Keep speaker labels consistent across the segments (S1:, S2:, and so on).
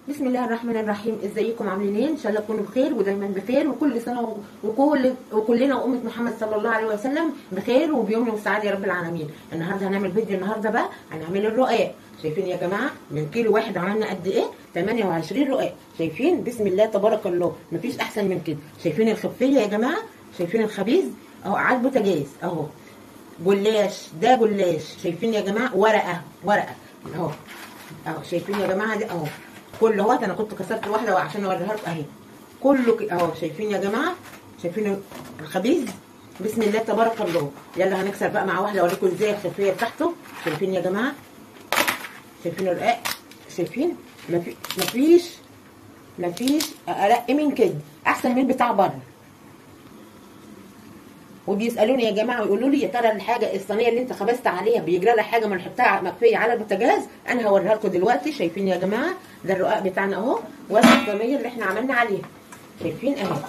S1: بسم الله الرحمن الرحيم. ازيكم عاملين ايه؟ ان شاء الله تكونوا بخير ودايما بخير، وكل سنة وكلنا وامه محمد صلى الله عليه وسلم بخير وبيوم وسعادة يا رب العالمين. النهارده هنعمل فيديو، النهارده بقى هنعمل الرقاق. شايفين يا جماعة من كيلو واحد عملنا قد ايه؟ 28 رقاق. شايفين؟ بسم الله تبارك الله، مفيش احسن من كده. شايفين الخفية يا جماعة؟ شايفين الخبيز اهو على البوتاجاز اهو، جلاش، ده جلاش. شايفين يا جماعة؟ ورقة ورقة اهو اهو. شايفين يا جماعة؟ دي اهو كله اهوت. انا كنت كسرت واحدة عشان اوريها لكم اهي، كله اهو. شايفين يا جماعة؟ شايفين الخبيز؟ بسم الله تبارك الله. يلا هنكسر بقى مع واحدة اوريكم ازاي الخلفية بتاعته. شايفين يا جماعة؟ شايفين الرقاق؟ شايفين؟ مفيش ارق من كده، احسن من بتاع بره. وبيسالوني يا جماعة ويقولوا لي يا ترى الحاجة الصينية اللي انت خبزت عليها بيجرى لها حاجة ما نحطها مكفيه على البوتاجاز؟ انا هوريها لكم دلوقتي. شايفين يا جماعة؟ ده الرقاق بتاعنا اهو، وادي الصينية اللي احنا عملنا عليها. شايفين اهي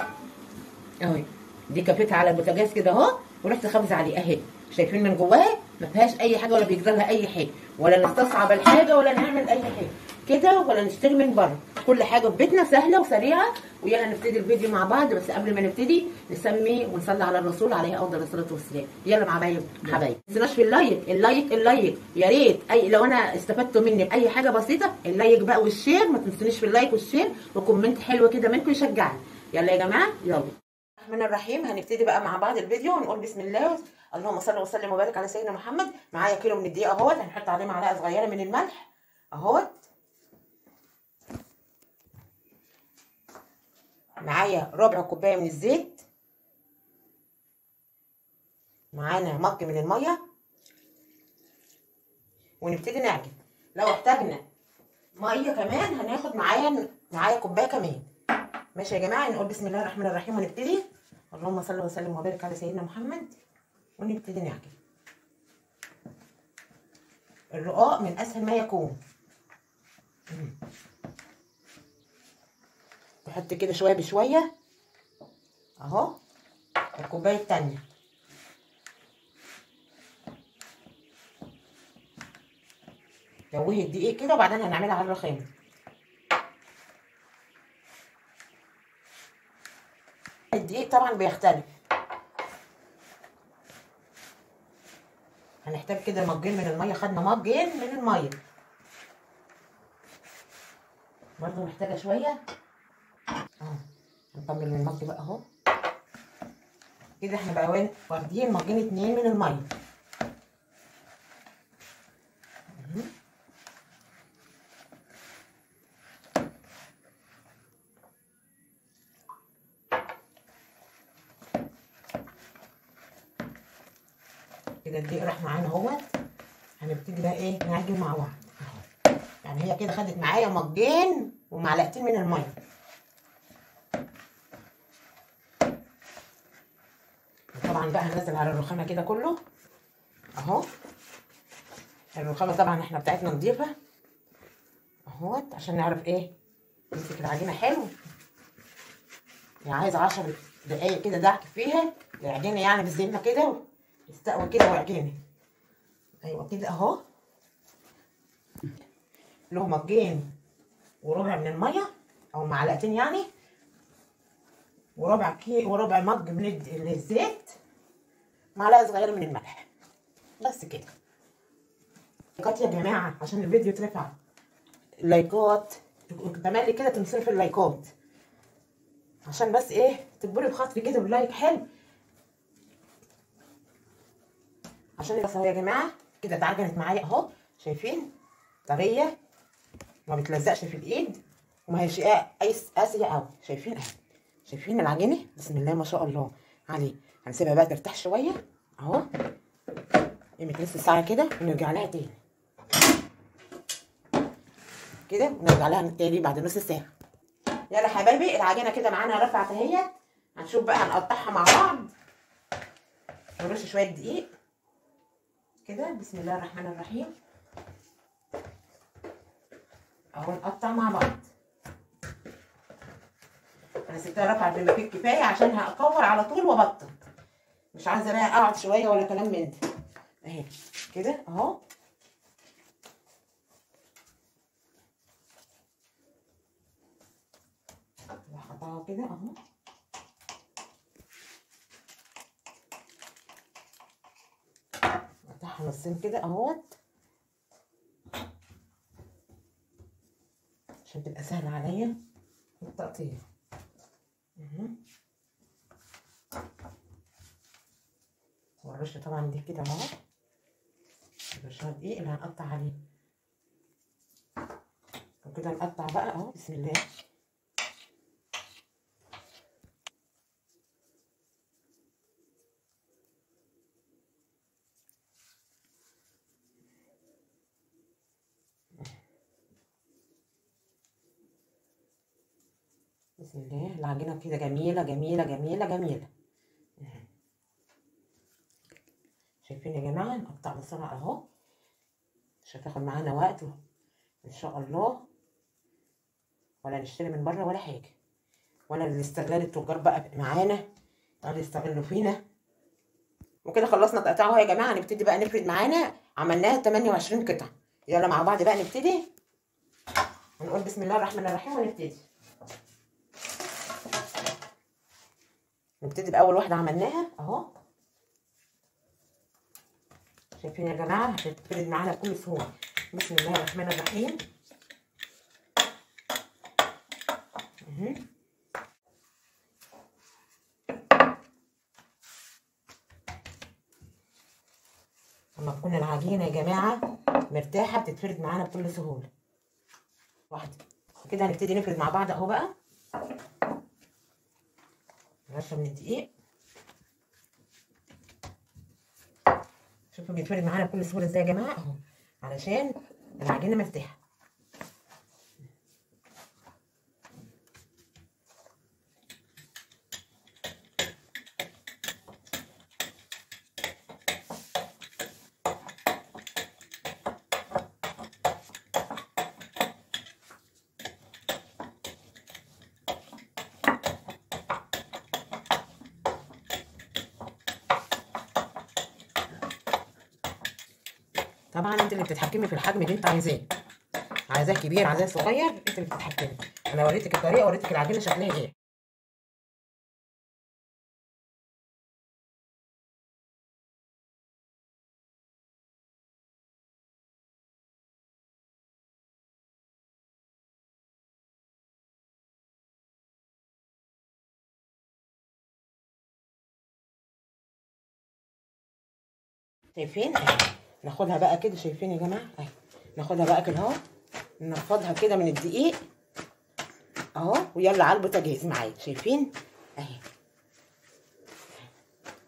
S1: اهي، دي كفتها على البوتاجاز كده اهو، ورحت خبز عليه اهي. شايفين من جواها ما فيهاش اي حاجة، ولا بيجرى لها اي حاجة، ولا نستصعب الحاجة، ولا نعمل اي حاجة كده، ولا نشتري من بره. كل حاجة في بيتنا سهلة وسريعة. ويلا نبتدي الفيديو مع بعض، بس قبل ما نبتدي نسمي ونصلي على الرسول عليه افضل الصلاة والسلام. يلا مع حبايب حبايب، ما تنسوناش في ال like ال like ال like. يا ريت اي لو انا استفدت مني باي حاجة بسيطة، ال like بقى وال share، ما تنسونيش في ال like وال share و comment حلو كده منكم يشجعني. يلا يا جماعة، يلا الرحمن الرحيم. هنبتدي بقى مع بعض الفيديو ونقول بسم الله، اللهم صل وسلم وبارك على سيدنا محمد. معايا كيلو من الدقيق اهوت، هنحط عليه معلقه صغيرة من الملح اهوت. معايا ربع كوباية من الزيت، معانا مج من المية، ونبتدي نعجن. لو احتاجنا مية كمان هناخد معايا كوباية كمان. ماشي يا جماعة، نقول بسم الله الرحمن الرحيم ونبتدي. اللهم صل وسلم وبارك على سيدنا محمد. ونبتدي نعجن. الرقاق من اسهل ما يكون. نحط كده شوية بشوية اهو. الكوباية التانية توهي الدقيق كده، وبعدين هنعملها على الرخامه. الدقيق طبعا بيختلف، هنحتاج كده مجين من المية. خدنا مجين من المية، برضو محتاجه شوية اهو. هنكمل المج بقى اهو كده. احنا بقى واخدين مجين 2 من المية. كده الدقيق راح معانا اهوت. هنبتدي بقى ايه؟ نعجن مع بعض اهو. يعني هي كده خدت معايا مجين ومعلقتين من المية. طبعا بقى هننزل على الرخامه كده كله اهو. الرخامه طبعا احنا بتاعتنا نضيفه اهوت، عشان نعرف ايه نمسك العجينة حلو. يعني عايز 10 دقايق كده دعك فيها العجينة، يعني بالزبده كده استقوى كده وعجينه. ايوه كده اهو. له مجين وربع من المية او معلقتين يعني، وربع كي وربع مج من الزيت، معلقه صغيرة من الملح، بس كده. لايكات يا جماعة عشان الفيديو يترفع، لايكات تملي كده، تمسكوا في اللايكات عشان بس ايه تكبري بخاطري كده ب like حلو. عشان بس اهو يا جماعة كده اتعجنت معايا اهو. شايفين؟ طرية، ما بتلزقش في الايد، وما هيش قاسية قوي. شايفين اهي؟ شايفين العجينة؟ بسم الله ما شاء الله عليه. هنسيبها بقى ترتاح شوية اهو، قيمة نص ساعة كده، ونرجع لها تاني كده، ونرجع لها تاني بعد نص ساعة. يلا حبايبي العجينة كده معانا رفعت اهي. هنشوف بقى هنقطعها مع بعض. نرش شوية دقيق كده، بسم الله الرحمن الرحيم اهو. نقطع مع بعض. انا سبتها رفعت بما فيه الكفاية عشان هكور على طول وابطل، مش عايزه بقى اقعد شوية ولا كلام من ده. اهي كده اهو. نقطعه كده اهو. نقطعها نصين كده اهوت عشان تبقى سهلة عليا التقطيع. والرشه طبعا دي كده اهو، الرشه دي اللي هنقطع عليه وكده. نقطع بقى اهو، بسم الله. بسم الله. العجينة كده جميلة جميلة جميلة جميلة. شايفين يا جماعة؟ نقطع بسرعة اهو، مش هتاخد معانا وقت ان شاء الله، ولا نشتري من بره ولا حاجة، ولا الاستغلال التجار بقى معانا ولا يستغلوا فينا. وكده خلصنا تقطيعها يا جماعة. هنبتدي بقى نفرد معانا، عملناها 28 قطعه. يلا مع بعض بقى نبتدي، هنقول بسم الله الرحمن الرحيم ونبتدي. نبتدي باول واحدة عملناها اهو. شايفين يا جماعة؟ هتتفرد معانا بكل سهولة. بسم الله الرحمن الرحيم. لما تكون العجينة يا جماعة مرتاحة بتتفرد معانا بكل سهولة. واحدة كده هنبتدي نفرد مع بعض اهو بقى. رشه من الدقيق، شوفوا بيتفرد معانا بكل سهولة ازاي يا جماعة اهو، علشان العجينة مرتاحة. طبعا انت اللي بتتحكمي في الحجم اللي انت عايزاه، عايزاه كبير عايزاه صغير، انت اللي بتتحكمي. انا وريتك الطريقة، وريتك العجينة شكلها ايه. شايفين اهي؟ ناخدها بقى كده، شايفين يا جماعة اهي؟ ناخدها بقى كده اهو، ننفضها كده من الدقيق اهو، ويلا على البوتاجاز معايا. شايفين اهي؟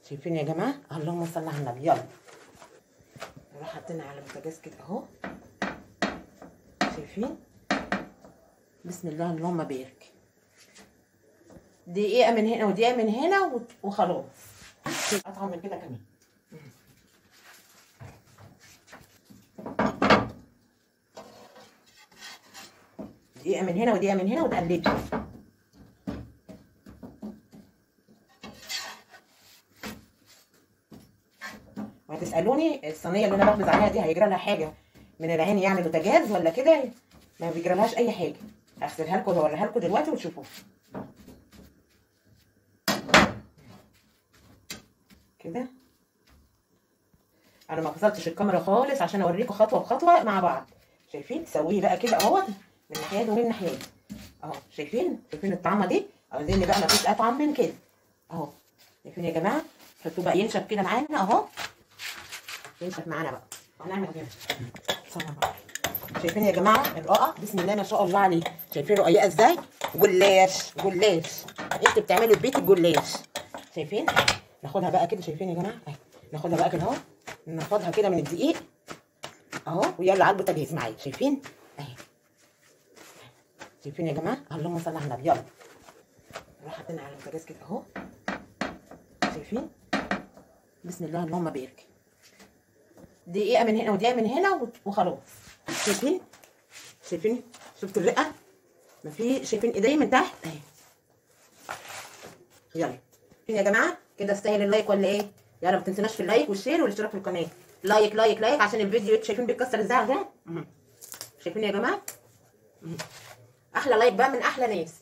S1: شايفين يا جماعة؟ اللهم صل على النبي. يلا نروح حاطينها على البوتاجاز كده اهو. شايفين؟ بسم الله اللهم بارك. دقيقة من هنا ودقيقة من هنا وخلاص. اطعم من كده كمان. دقيقة من هنا ودقيقة من هنا وتقلبي. وهتسألوني الصينية اللي أنا بخبز عليها دي هيجرى لها حاجة من العين يعني بوتاجاز ولا كده؟ ما بيجرالهاش أي حاجة. هغسلها لكم وأوريها لكم دلوقتي وتشوفوها. كده أنا ما فصلتش الكاميرا خالص عشان أوريكم خطوة بخطوة مع بعض. شايفين؟ سويه بقى كده أهوت من ناحية ومن ناحية اهو. شايفين؟ شايفين الطعمه دي؟ عاوزين بقى مفيش اطعم من كده اهو. شايفين يا جماعة؟ حطوه بقى ينشف كده معانا اهو، ينشف معانا بقى. هنعمل كده بقى. شايفين يا جماعة الرقة؟ بسم الله ما شاء الله عليه. شايفين رقيقه ازاي؟ جلاش جلاش، انت بتعملي في بيتك جلاش. شايفين؟ ناخدها بقى كده. شايفين يا جماعة اهي؟ ناخدها بقى كده اهو، ننفضها كده من الدقيق اهو، ويلا على البوتاجاز معايا. شايفين اهي؟ شايفين يا جماعة؟ اللهم صل على النبي. يلا نروح حاطينها على البوتاجاز كده اهو. شايفين؟ بسم الله اللهم بارك. دقيقة من هنا ودقيقة من هنا وخلاص. شايفين؟ شايفين؟ شفتوا الرقة؟ ما في، شايفين ايديا من تحت اهي. يلا يا جماعة كده استاهل ال like ولا ايه؟ يلا ما تنسوناش في ال like وال share والاشتراك في القناة. like like like عشان الفيديو. شايفين بيتكسر ازاي ده؟ شايفين يا جماعة؟ احلى like بقى من احلى ناس.